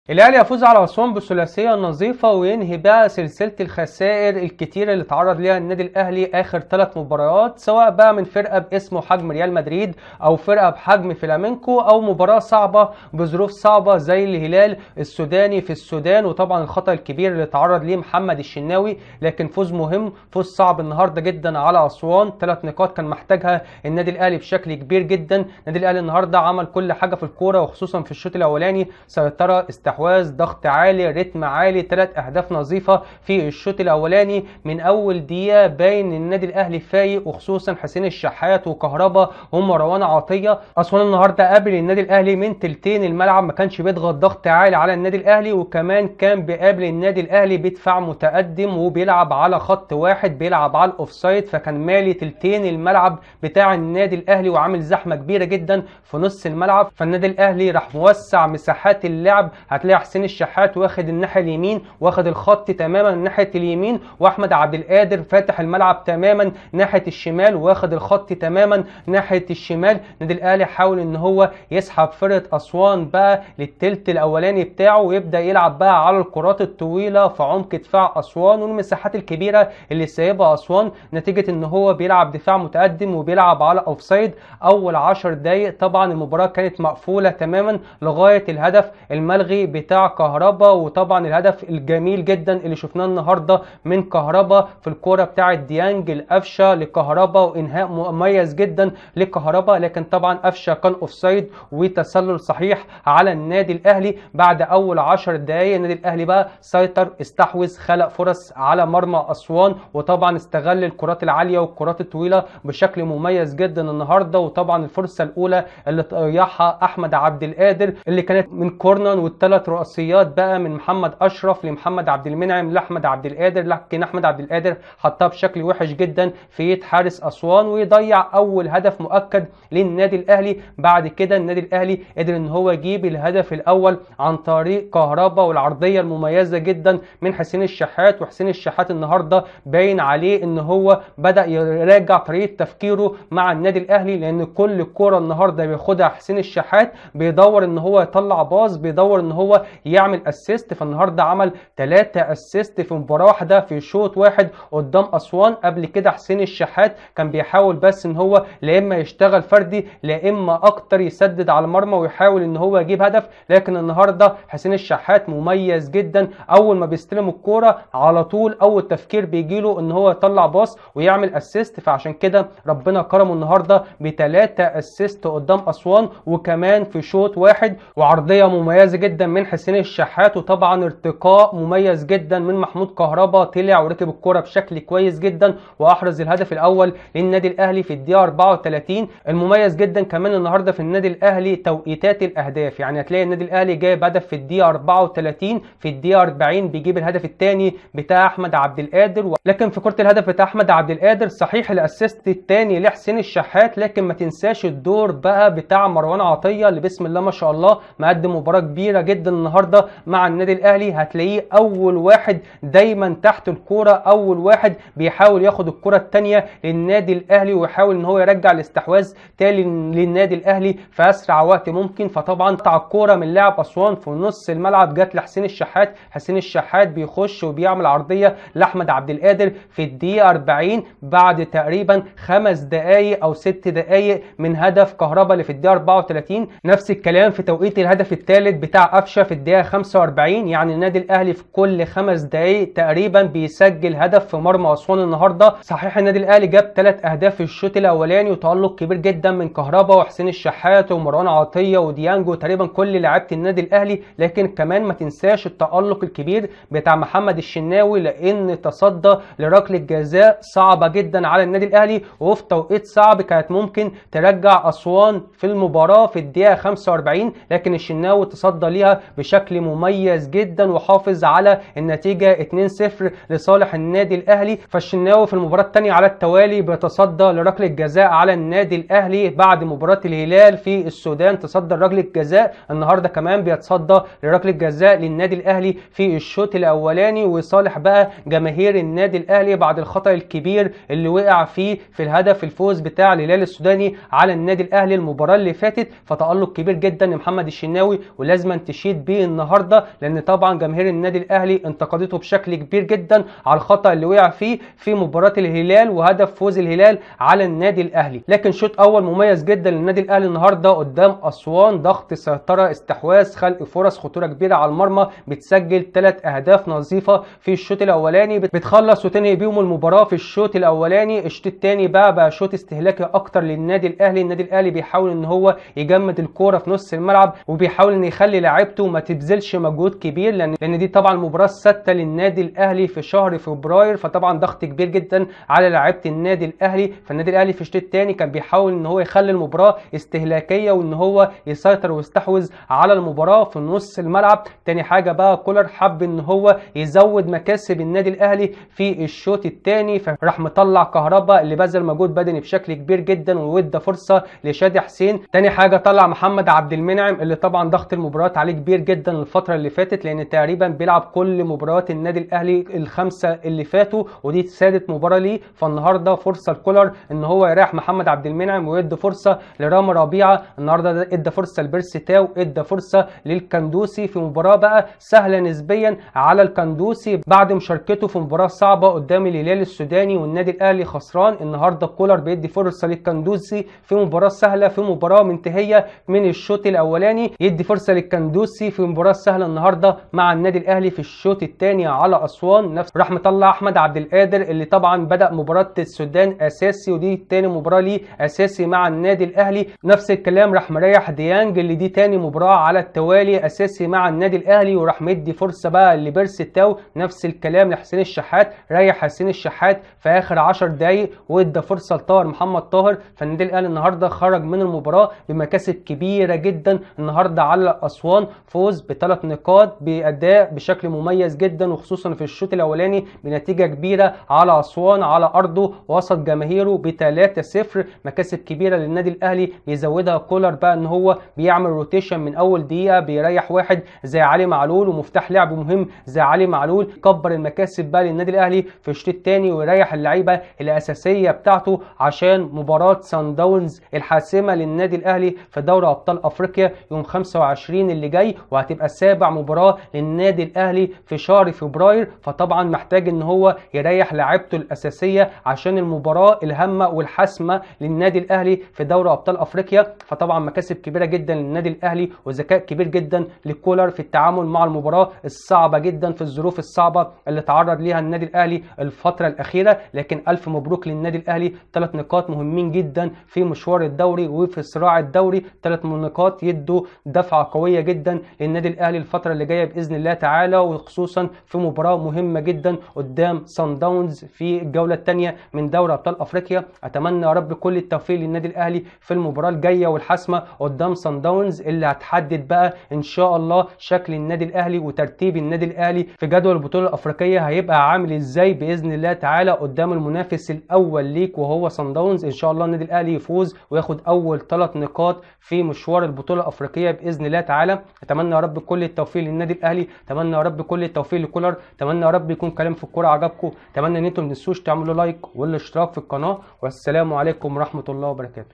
الاهلي يفوز على اسوان بثلاثيه نظيفة وينهي بقى سلسلة الخسائر الكتيرة اللي تعرض ليها النادي الاهلي اخر 3 مباريات، سواء بقى من فرقه باسم وحجم ريال مدريد او فرقه بحجم فلامينكو او مباراة صعبة بظروف صعبة زي الهلال السوداني في السودان، وطبعا الخطا الكبير اللي تعرض ليه محمد الشناوي. لكن فوز مهم، فوز صعب النهارده جدا على اسوان، 3 نقاط كان محتاجها النادي الاهلي بشكل كبير جدا. النادي الاهلي النهارده عمل كل حاجة في الكورة، وخصوصا في الشوط الاولاني سيطرة، استحواذ، ضغط عالي، رتم عالي، 3 اهداف نظيفة في الشوط الاولاني. من اول دقيقة باين النادي الاهلي فايق، وخصوصا حسين الشحات وكهربا ومروان عطيه. اسوان النهارده قابل النادي الاهلي من تلتين الملعب، ما كانش بيضغط ضغط عالي على النادي الاهلي، وكمان كان بيقابل النادي الاهلي بدفاع متقدم وبيلعب على خط واحد، بيلعب على ال offside، فكان مالي تلتين الملعب بتاع النادي الاهلي وعامل زحمة كبيرة جدا في نص الملعب. فالنادي الاهلي راح موسع مساحات اللعب، هتلاقي حسين الشحات واخد الناحية اليمين، واخد الخط تماما ناحية اليمين، واحمد عبد القادر فاتح الملعب تماما ناحية الشمال، واخد الخط تماما ناحية الشمال. النادي الاهلي حاول ان هو يسحب فرقه اسوان بقى للتلت الاولاني بتاعه، ويبدا يلعب بقى على الكرات الطويلة في عمق دفاع اسوان والمساحات الكبيرة اللي سايبها اسوان، نتيجة ان هو بيلعب دفاع متقدم وبيلعب على offside. اول 10 دقائق طبعا المباراة كانت مقفولة تماما لغاية الهدف الملغي بتاع كهربا، وطبعا الهدف الجميل جدا اللي شفناه النهارده من كهربا في الكورة بتاعه ديانج، القفشه لكهربا وانهاء مميز جدا لكهربا، لكن طبعا قفشه كان offside وتسلل صحيح على النادي الاهلي. بعد اول 10 دقائق النادي الاهلي بقى سيطر، استحوذ، خلق فرص على مرمى اسوان، وطبعا استغل الكرات العالية والكرات الطويلة بشكل مميز جدا النهارده. وطبعا الفرصة الاولى اللي ضيعها احمد عبد القادر اللي كانت من corner، والثلاث رأسيات بقى من محمد اشرف لمحمد عبد المنعم لاحمد عبد القادر، لكن احمد عبد القادر حطها بشكل وحش جدا في ايد حارس اسوان ويضيع اول هدف مؤكد للنادي الاهلي. بعد كده النادي الاهلي قدر ان هو يجيب الهدف الاول عن طريق كهربا والعرضيه المميزة جدا من حسين الشحات. وحسين الشحات النهارده باين عليه ان هو بدا يراجع طريقه تفكيره مع النادي الاهلي، لان كل كورة النهارده بياخدها حسين الشحات بيدور ان هو يطلع باص، بيدور ان هو يعمل assist. فالنهارده عمل 3 assist في مباراة واحدة في شوط واحد قدام اسوان. قبل كده حسين الشحات كان بيحاول بس ان هو لا اما يشتغل فردي لا اما اكتر يسدد على المرمى ويحاول ان هو يجيب هدف، لكن النهارده حسين الشحات مميز جدا، اول ما بيستلم الكورة على طول اول تفكير بيجيله ان هو يطلع باص ويعمل assist. فعشان كده ربنا كرمه النهارده ب3 assist قدام اسوان وكمان في شوط واحد، وعرضيه مميزة جدا من حسين الشحات، وطبعا ارتقاء مميز جدا من محمود كهربا، طلع وركب الكرة بشكل كويس جدا واحرز الهدف الاول للنادي الاهلي في الدقيقة 34. المميز جدا كمان النهارده في النادي الاهلي توقيتات الاهداف، يعني هتلاقي النادي الاهلي جايب هدف في الدقيقة 34، في الدقيقة 40 بيجيب الهدف الثاني بتاع احمد عبد القادر. لكن في كره الهدف بتاع احمد عبد القادر صحيح ال assist الثاني لحسين الشحات، لكن ما تنساش الدور بقى بتاع مروان عطيه اللي بسم الله ما شاء الله مقدم مباراة كبيرة جدا النهارده مع النادي الاهلي. هتلاقيه اول واحد دايما تحت الكورة، اول واحد بيحاول ياخد الكره الثانية للنادي الاهلي ويحاول ان هو يرجع الاستحواذ تاني للنادي الاهلي في اسرع وقت ممكن. فطبعا قطع الكورة من لاعب اسوان في نص الملعب جت لحسين الشحات، حسين الشحات بيخش وبيعمل عرضية لاحمد عبد القادر في الدقيقة 40 بعد تقريبا 5 دقائق او 6 دقائق من هدف كهربا اللي في الدقيقة 34. نفس الكلام في توقيت الهدف الثالث بتاع قفشه في الدقيقة 45. يعني النادي الاهلي في كل 5 دقائق تقريبا بيسجل هدف في مرمى اسوان النهارده. صحيح النادي الاهلي جاب 3 اهداف في الشوط الاولاني وتالق كبير جدا من كهربا وحسين الشحات ومروان عطيه وديانجو تقريبا كل لعيبة النادي الاهلي، لكن كمان ما تنساش التالق الكبير بتاع محمد الشناوي، لان تصدى لركله جزاء صعبة جدا على النادي الاهلي وفي توقيت صعب كانت ممكن ترجع اسوان في المباراة في الدقيقة 45، لكن الشناوي تصدى ليها بشكل مميز جدا وحافظ على النتيجة 2-0 لصالح النادي الاهلي. فالشناوي في المباراة الثانية على التوالي بيتصدى لركله جزاء على النادي الاهلي بعد مباراة الهلال في السودان، تصدى لركله جزاء، النهارده كمان بيتصدى لركله جزاء للنادي الاهلي في الشوط الاولاني. وصالح بقى جماهير النادي الاهلي بعد الخطا الكبير اللي وقع فيه في الهدف الفوز بتاع الهلال السوداني على النادي الاهلي المباراة اللي فاتت، فتالق كبير جدا لمحمد الشناوي، ولازم تشيد بيشيد بيه النهارده، لان طبعا جماهير النادي الاهلي انتقدته بشكل كبير جدا على الخطأ اللي وقع فيه في مباراة الهلال وهدف فوز الهلال على النادي الاهلي. لكن شوط اول مميز جدا للنادي الاهلي النهارده قدام اسوان، ضغط، سيطرة، استحواذ، خلق فرص، خطورة كبيرة على المرمى، بتسجل 3 اهداف نظيفة في الشوط الاولاني، بتخلص وتنهي بيهم المباراة في الشوط الاولاني. الشوط الثاني بقى شوط استهلاكي اكتر للنادي الاهلي. النادي الاهلي بيحاول ان هو يجمد الكورة في نص الملعب، وبيحاول ان يخلي لاعيبته ما تبذلش مجهود كبير، لان دي طبعا المباراة السادسة للنادي الاهلي في شهر فبراير، فطبعا ضغط كبير جدا على لاعيبه النادي الاهلي. فالنادي الاهلي في الشوط الثاني كان بيحاول ان هو يخلي المباراة استهلاكية وان هو يسيطر ويستحوذ على المباراة في نص الملعب. تاني حاجة بقى كولر حب ان هو يزود مكاسب النادي الاهلي في الشوط الثاني، فراح مطلع كهربا اللي بذل مجهود بدني بشكل كبير جدا وادى فرصة لشادي حسين. تاني حاجة طلع محمد عبد المنعم اللي طبعا ضغط المباريات عليه كبير جدا الفترة اللي فاتت، لان تقريبا بيلعب كل مباريات النادي الاهلي ال5 اللي فاتوا، ودي سادس مباراة ليه. فالنهارده فرصة لكولر ان هو يريح محمد عبد المنعم ويدي فرصة لرامي ربيعة، النهارده ادى فرصة لبيرسي تاو، ادى فرصة للكندوسي في مباراة بقى سهلة نسبيا على الكندوسي بعد مشاركته في مباراة صعبة قدام الهلال السوداني والنادي الاهلي خسران. النهارده كولر بيدي فرصة للكندوسي في مباراة سهلة، في مباراة منتهية من الشوط الاولاني، يدي فرصة للكندوسي في مباراة سهلة النهارده مع النادي الاهلي في الشوط الثاني على اسوان. نفس راح مطلع احمد عبد القادر اللي طبعا بدا مباراة السودان اساسي، ودي ثاني مباراة ليه اساسي مع النادي الاهلي. نفس الكلام راح مريح ديانج اللي دي ثاني مباراة على التوالي اساسي مع النادي الاهلي، وراح مدي فرصة بقى لبيرسي تاو. نفس الكلام لحسين الشحات، ريح حسين الشحات في اخر 10 دقائق وادى فرصة لطاهر محمد طاهر. فالنادي الاهلي النهارده خرج من المباراة بمكاسب كبيرة جدا النهارده على اسوان، فوز ب3 نقاط باداء بشكل مميز جدا، وخصوصا في الشوط الاولاني بنتيجة كبيرة على اسوان على ارضه وسط جماهيره ب3-0. مكاسب كبيرة للنادي الاهلي بيزودها كولر بقى ان هو بيعمل rotation من اول دقيقة، بيريح واحد زي علي معلول ومفتاح لعب مهم زي علي معلول، كبر المكاسب بقى للنادي الاهلي في الشوط الثاني ويريح اللعيبة الاساسية بتاعته عشان مباراة سان داونز الحاسمة للنادي الاهلي في دوري ابطال افريقيا يوم 25 اللي جاي، وهتبقى سابع مباراة للنادي الاهلي في شهر فبراير. فطبعا محتاج ان هو يريح لاعيبته الاساسية عشان المباراة الهامة والحاسمه للنادي الاهلي في دوري ابطال افريقيا. فطبعا مكاسب كبيرة جدا للنادي الاهلي وذكاء كبير جدا لكولر في التعامل مع المباراة الصعبة جدا في الظروف الصعبة اللي تعرض ليها النادي الاهلي الفترة الاخيرة. لكن الف مبروك للنادي الاهلي، 3 نقاط مهمين جدا في مشوار الدوري وفي صراع الدوري، 3 نقاط يدوا دفعه قوية جدا للنادي الاهلي الفترة اللي جاية باذن الله تعالى، وخصوصا في مباراة مهمة جدا قدام سان داونز في الجولة الثانية من دوري ابطال افريقيا. اتمنى يا رب كل التوفيق للنادي الاهلي في المباراة الجاية والحاسمه قدام سان داونز اللي هتحدد بقى ان شاء الله شكل النادي الاهلي وترتيب النادي الاهلي في جدول البطولة الافريقية هيبقى عامل ازاي باذن الله تعالى قدام المنافس الاول ليك وهو سان داونز. ان شاء الله النادي الاهلي يفوز وياخد اول 3 نقاط في مشوار البطولة الافريقية باذن الله تعالى. اتمنى يا رب كل التوفيق للنادي الاهلي، اتمنى يا رب كل التوفيق لكولر، اتمنى يا رب يكون كلام في الكورة عجبكم، اتمنى ان انتم ما تنسوش تعملوا لايك والاشتراك في القناة، والسلام عليكم ورحمة الله وبركاته.